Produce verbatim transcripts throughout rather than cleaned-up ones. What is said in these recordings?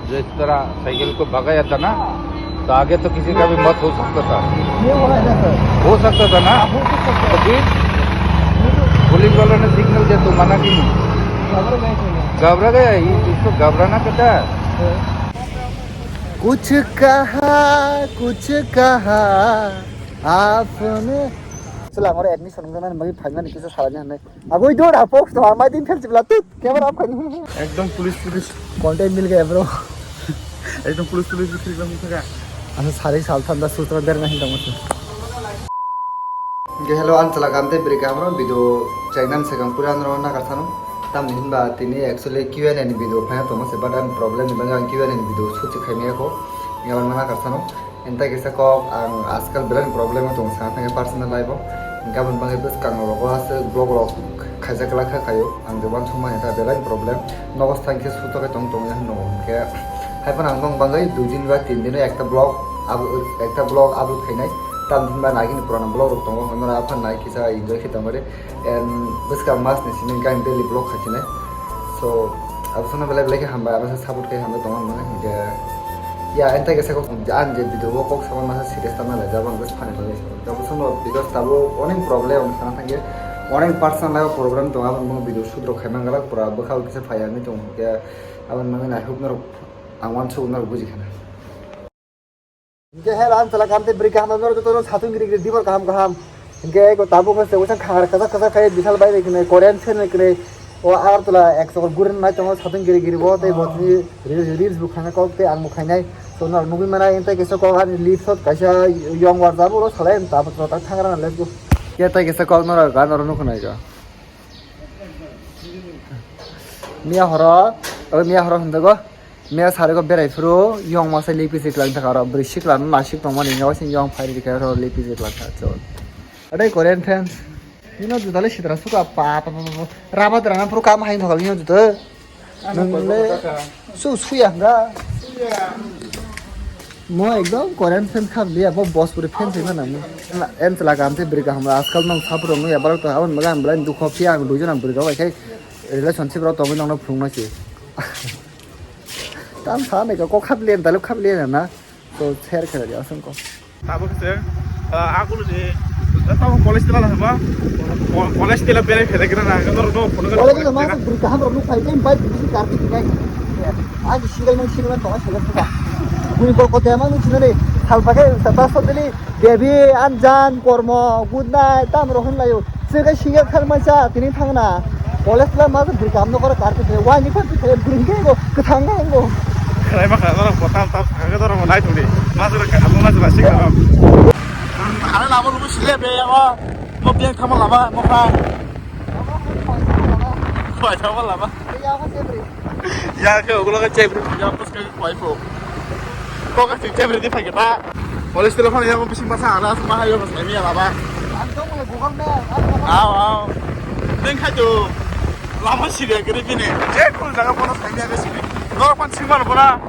जो इस तरह साइकिल को भगाया था ना, तो आगे तो किसी का भी मौत हो सकता था। ये हुआ है ना, सर? हो सकता था ना? हो सकता था। तो फिर पुलिस वालों ने सिग्नल दिया तो मना क्यों नहीं? घबरा गए थे ना। घबरा गया, ये इसको घबराना कहता है। हाँ। कुछ कहा, कुछ कहा आपने। Chwla, ang oro admission wngjaknani bagwi phaimani kisa salani hwnwi. Abui dur ha, post to amai din phel chibla tut, camera off khaidi. Ekdom police, police. Content mil gaya, bro. Ekdom police, police bikri gram thaka. Asa sari sal thanda sutra der nahi tamo. Ge hello, ang chwla kamte beri kamro video chengnan sekam pura anro na karsano. Tamni hinba tini actually Q and A ni video phaya tongma se, but ang problem ni bagwi ang Q and A ni video shoot se khaimaya ko. Yawan mana karsano. Entai kisa kok, ang ajkal belai problem o tongo, sana thangkhe personal life o. Gabon bagwi bwskang rogo aswk vlog rok khaijak glak kha khaio. Ang je uansukmani ta belai problem. Nogo thangkhe sutok khe tong tong ya hinwi nugo. Hinkhe hai phano ang nong bagwi dui din ba tin din o ekta vlog upload, ekta vlog upload khainai. Tamni hinba nagini purana vlog rok tongo, hwnwi aphano nai kisa enjoy khe tongmani. And bwskang mas ni simi khe ang daily vlog khaikhinai. So, abo sono belai belai khe hambai, abo se support khe hambai tongma nang hinkhe. Ya, entai kisa kok, ang je video o kok sama masa serious tama lai, jabo ang just funny bagwi. Jabo sono because tabo onek problem, ang sana thangkhe onek personal life problem tongo, abo mung video shoot rok khaimang galak, pura bwkha o kisa phai ani tongo hinkhe, abo mangwi naihuk norok ang uansuk norok buji khana. Hinkhe hel ang chwla kamte bwrwi kaham norok jotono satung giri giri dibor kaham kaham. Hinkhe eko tabuk se uaisa khangar kwchak kwchak khai bishal bai bai kwnwi Korean channel kwnwi o Agartala ek chokor gurin nai tongo satung giri giri bo tei bo tini reels, reels bo khaina kok tei ang bo khainai. So norok nugwi manai entai kisa kok ani lips ot kaisa yong warjak bo salai tabuk chwla tak thangra let's go. Khe tai kisa kok norok ga norok nukhnai ka. Miya horo, o miya horo hindago. Miya sari ko berai phuru yong masa lipi se klang thaka ro bwrwi sikla no nasik tongmani yong sing yong phai rikha ro lipi se klang thaka chon. Adai Korean fans. Nino juda le sitra suka pa pa pa pa. Rama drana phuru kam hai thokal nino juda. Nang le su suya nga. Mo ekdom Korean fans kham liya bo Bhojpuri fans hai mana mo. En chwla kam te bwrwi kaham ajkal nong sapro nung ya barok to abon bagan belai dukho phiya ang duijon ang bwrwi rok bai khai relationship rok tongwi nongno phunuknai se. Tam sa ne ko khap len taluk khap len na. To share khe dia song ko. Tabuk se, ah, aku ni, eh, tahu college tila lah apa? Ko-, college tila bere bere kena na, kan orang no, phone kan. College lo masa beri kaham rok nuk phai tem bai bisi karti kinai. Aji sirai nang sirai nang tonga sirai suka. Bui ko ko tema nuk sinare. Hal pakai sata soteli. Devi, Anjan, Kormo, good night, tam rok hwnlaio. Chwkhe single thangmani cha, tini thangna. College la ma bwrwi kam nokora karti khe, wani phan khe bwrwi khe go, kwthang khe go. Khlai ma kha, norok bo tam tam sakha khe norok bo nai thungdi. Ma jora kaham, ma jora sik kaham. Are lama lubu sile be ya, mo biang thama lama, mo kha. Khwai thama lama. Ya khe ugulo khe chebri ya bus khe khwai pho. Ko ka chebri di phai ta. Police tele phone ya mo bising basa ana ma hayo basa mi ala ba. Ang to mo Google Map. Aw aw. Neng khai to lama siri gri bini. Je kul jaga phone sai mi aga siri. Nor pan sing ban bora.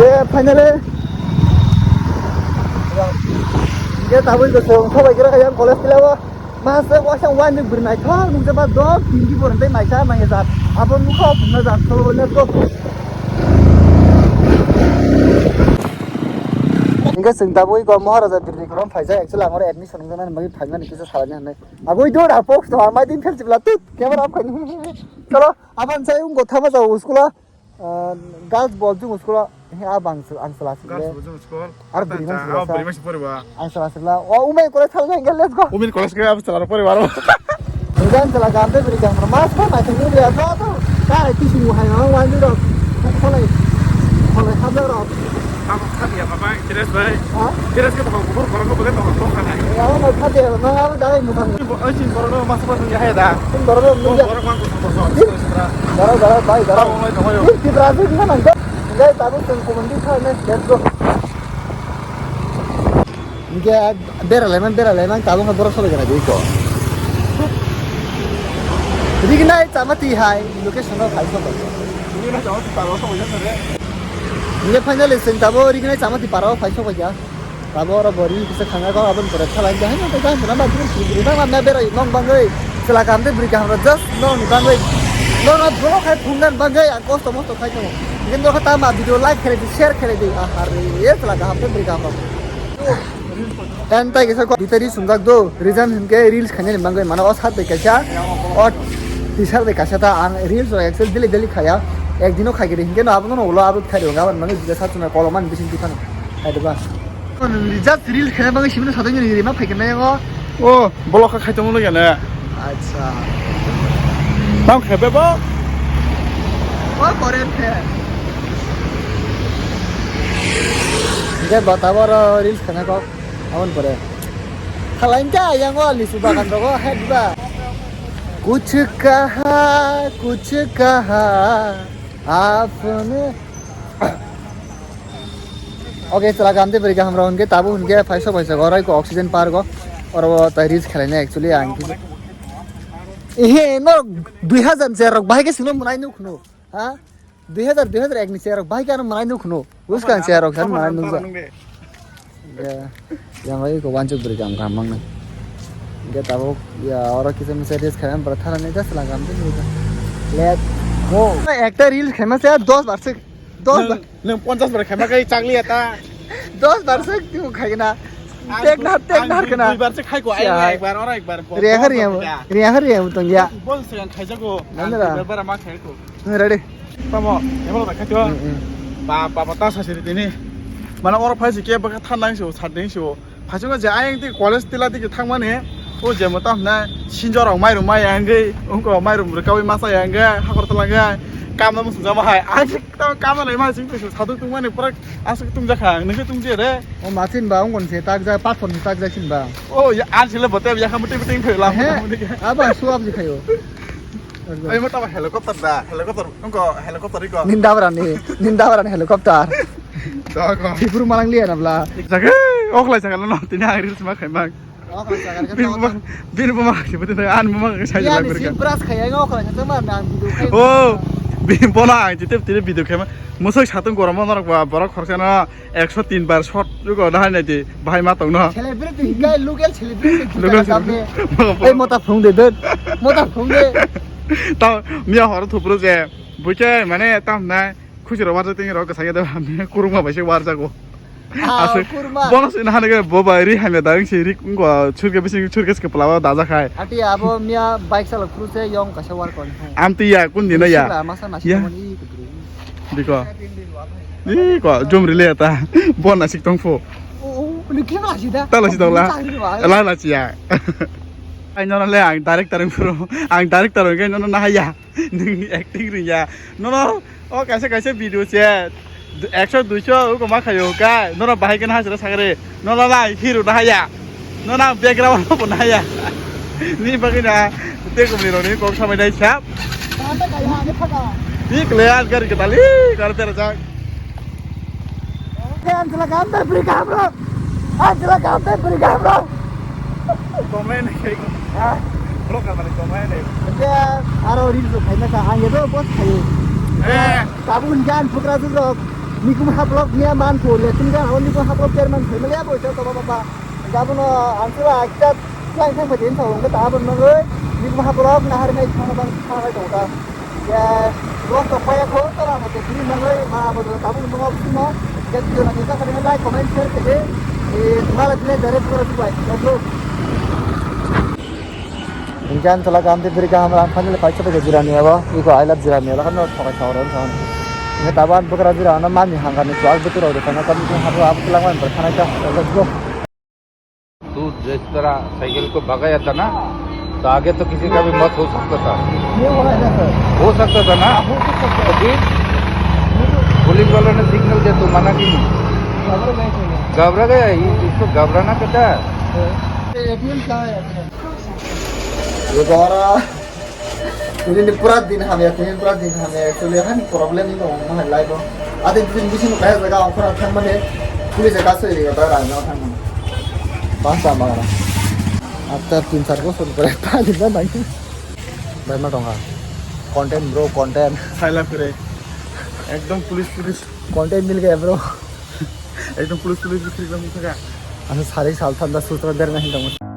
Je finally. Je tabui go so khabai gira yang college tele ba. Masa waisa wani bwrwi naithok nungjakma dok tini bor tei maisa manya jat abo nukha o phunukna jat so let's go. Hingke chwng tabuk iko Maharaja Birni Khorang phaijak, actually ang oro admission wngjaknani bagwi phaimani kisa salani hinwi. Abo idu da post to amai din phel chibla tut camera off khaini. Chalo, aboni sai wngkha thama jao school o. Ah, girls bol jung school o, he, ah, bang sel-, ang sela sel le. Girls bol jung school. Ar bwrwi man sela sa. Bwrwi man sela poriba. Ang sela sel la. O, women college thang jang, let's go. Women college ke ab sela poriba ro. Bwrwi ang sela gambe bwrwi gang mas pa mai thang ya, to, to. Ka, ai, tisi mu hai, ang wan ro. Kholai. Kholai khap ro. Ang khap ya, baba, dress bai. Ha? Dress ke to, bor, bor, bor, bor, bor, bor, bor, Ya, ang khap ya, nang ang dai mu thang. Bo, ai, sin bor, bor, mas, mas, ya, ya, da. Sin bor, bor, bor, ya. Bor, bor, bor, bor, bor, bor, bor. Dara, dara, bai, dara. Tamo ngai, tamo ngai. Ih, Tipra sih, gimana, enggak? Enggak, tabuk chwng kumun di sana, let's go. Enggak, bera lemang, bera lemang, tabuk nggak boros lagi lagi kok. Rignai chamati hai, location lo khai sok. Ini na chamati paro sok ya sare. Enggak, finally, chwng tabuk Rignai chamati paro khai sok ya. Tabuk oro bori kisa khanga kok aboni pore thalai jahai no tei jahai no ma bini sini bini bangma na berai nong bangwi chwla kaham tei bwrwi kaham rok just nong ni bangwi Norok borok hai phungnani bagwi ang kosto mosto khai tongo. Hingke norok tama video like khlai di, share khlai di. Ahare, ye chwla kaham tei bwrwi kaham rok. En tai kisa ko bitari sumjak do. Reason hingke reels khainani bagwi mano o sat bai kaisa. O t-shirt bai kaisa ta ang reels rok actually daily daily khaya. Ek dino khai kiri hingke no abono no ulo upload khai rok. Gabon mani video sat sumai kolomani bising tiphano. Hai de ba. Just reel khaina bagwi sibini sathai ni rima phai kena yango. O, bolok kha khai tongmani gana. Acha. Tang khe bebo. O, Korean khe. Hingke bata boro reels khaina kok. Abon pore. Khalai kha yango lisu bagan rogo, hai ba. Kuch kaha, kuch kaha, aapne. Oke, chwla kaham tei bwrwi kaham rok hwnkhe tabuk hwnkhe phaisa phaisa goroi ko oxygen park o. Oro tai reels khlaina actually ang kisa. Ehe, no dui hazar ni chair rok bahai khe sino mwnai nuk khno. Ha? Dui hazar, dui hazar ek ni chair rok bahai khe ano mwnai nuk khno. Buskang chair rok san mwnai nuk ja. Ya, yang lagi ko wansuk bwrwi kaham kaham mangna. Hwnkhe tabuk ya oro kisa misa reels khlaina bwrwi tharani just chwla kaham tei bwrwi kaham. Let's go. Ekta reels khlaima se dos bar se. Dos bar. Nwng, nwng ponchas bar khaima khe chakliya ta. Dos bar se timo khaigena. Ang tek du-, na, tek ang na du-, khena. Dui bar se khai ko, ai, ya. Ekbar, ora ekbar. Bo-, riya bo-, hari bo-, yang, ya. Riya hari yang tong ya. Bol se ang khaijago. Nandra. Ang dui bar ma khai ko. Nwng ready? Tamo, emo ba khai to. Mm, mm. Ba, ba, ba, ta sa siri tini. Mana ora phai si ke ba than nang so, sa ding so. Phaichungo je ayang twi college tila twi thangmani, o je mwta hwnna sinjo rok mairum mai ya hwnkhe, wngko mairum rwkaui masa ya hwnkhe, hakor twla hwnkhe, kamna muchungjakma hai. Ang tamo kamna naima sing twi saduk tongmani pura aswk tongjakha, nwng khe tongje re. O machin ba wngkon se takjak, pathor ni takjak sin ba. O ya, ang sile bote ya khamu twi twi thoi lam. He, abo ang suap je khayo. Ai, mo tamo helicopter da, helicopter, wngko helicopter iko. Nindabrani, Nindabrani helicopter. Dogo. Sipuru malang liya na bla. Jaga, oklai jaga no, tini ang reels ma khaimang. Oklai jaga ka. Bin buma, bin buma, sipuru tini an buma ka sai. Iya, jaga ni berka. Sim brush khaya, oklai jaga ma nang video khai. Oh, bin bona ang jitep tini video khaima. Musuk satung goromo norok ba, borok khorsa no. Ekso tin bar shot jugo nahai nai di, bahai ma tong no. Celebrity hikai, local celebrity hikai. Local celebrity. Ei, mota phung de, dot. Mota phung de. Tao, miya horo thupro je, buke, mane, tam nai, khusi ro warja tingi ro, kasai de, kuruma bai se warja go. Ah, asuk, kuruma. Bonus in hane ke, bo bai ri hamya da, si ri, ngo, churke bisi, churke ske pelawa da ja khai. Ati abo miya bike sala cruise yong kasa war kon. Am ti ya, kun di na ya. Masa nasi ya. Teman i kudri. Biko. Ih, ko jom rile ta. Bon asik tong pho. O, o, ni khe la sida. Ta la sida la. Ni chang ri ba. La la chiya. Ai no le ang director ang pro. Ang director ang no na ya. Ni acting ri ya. No no. O kaisa kaisa video che. Ekso duiso ko ma khayo ka. No no bahai kan hasra sagre. No la la hero na ya. No na background no bo naya. Ni bagwi na te kumni roni kok samai dai sap. Ni kle an gari ke tali kar ter jak. Ke an jela kam te bri kam ro. An jela kam te bri kam ro. Komai ni kai. Ha? Bro kamani komai ni. Ke aro ri so khai na ka an ye do bos khai. Eh. Tabun jan pukra du rok. Nikum haplok niya man ko le tum ga hon nikum haplok ter man khai ma le bo to baba. Gabono ang sila kita yang saya berdiri sa wong kata abon mangoi. Di rumah borok nahar ngai thang bang thang ngai tong ta. Ya, borok to paya ko tara na ke diri mangoi ma abon tabun mangoi sima. Jadi dia nak kita kena like, comment, share ke. Eh, malah dia dari pura tu baik. Let's go. Hingke ang tola kaham tei bwrwi kaham rang phani le paisa paisa jora ni abo. Iko I love jora ni abo, kano thokai sa oro wngkha. Hingke tabuk ang bwkra jora ano mami hangkar ni chuwak bwtwi rok rwkha na, kami khe habo abo twlangmani bwrwi thanai ta. Let's go. तू जिस तरह साइकिल को भगाया था ना, तो आगे तो किसी का भी मौत हो सकता था। ये हो रहा है ना सर? हो सकता था ना? हो सकता था। तो फिर पुलिस वालों ने सिग्नल दिया तो मना क्यों नहीं? घबरा गए थे ना। घबरा गया, ये, इसको घबराना कहता है। तो ये एटीएम कहाँ है? Ye gora. Ini ni pura din hamya, ini pura din hamya. Actually, han problem ni dong, mahal lai dong. Ate din bisi no kaya jaga, okra thang mane, police jaga soi ri, jaga rang thang mane. Bangsa mara. After tin char bosor pore pa din na nai. Bai ma tonga. Content bro, content. Saila pire. Ekdom police, police. Content mil gaya bro. Ekdom police, police bikri lam thaga. Asa sari sal thanda sutra der nahi dong.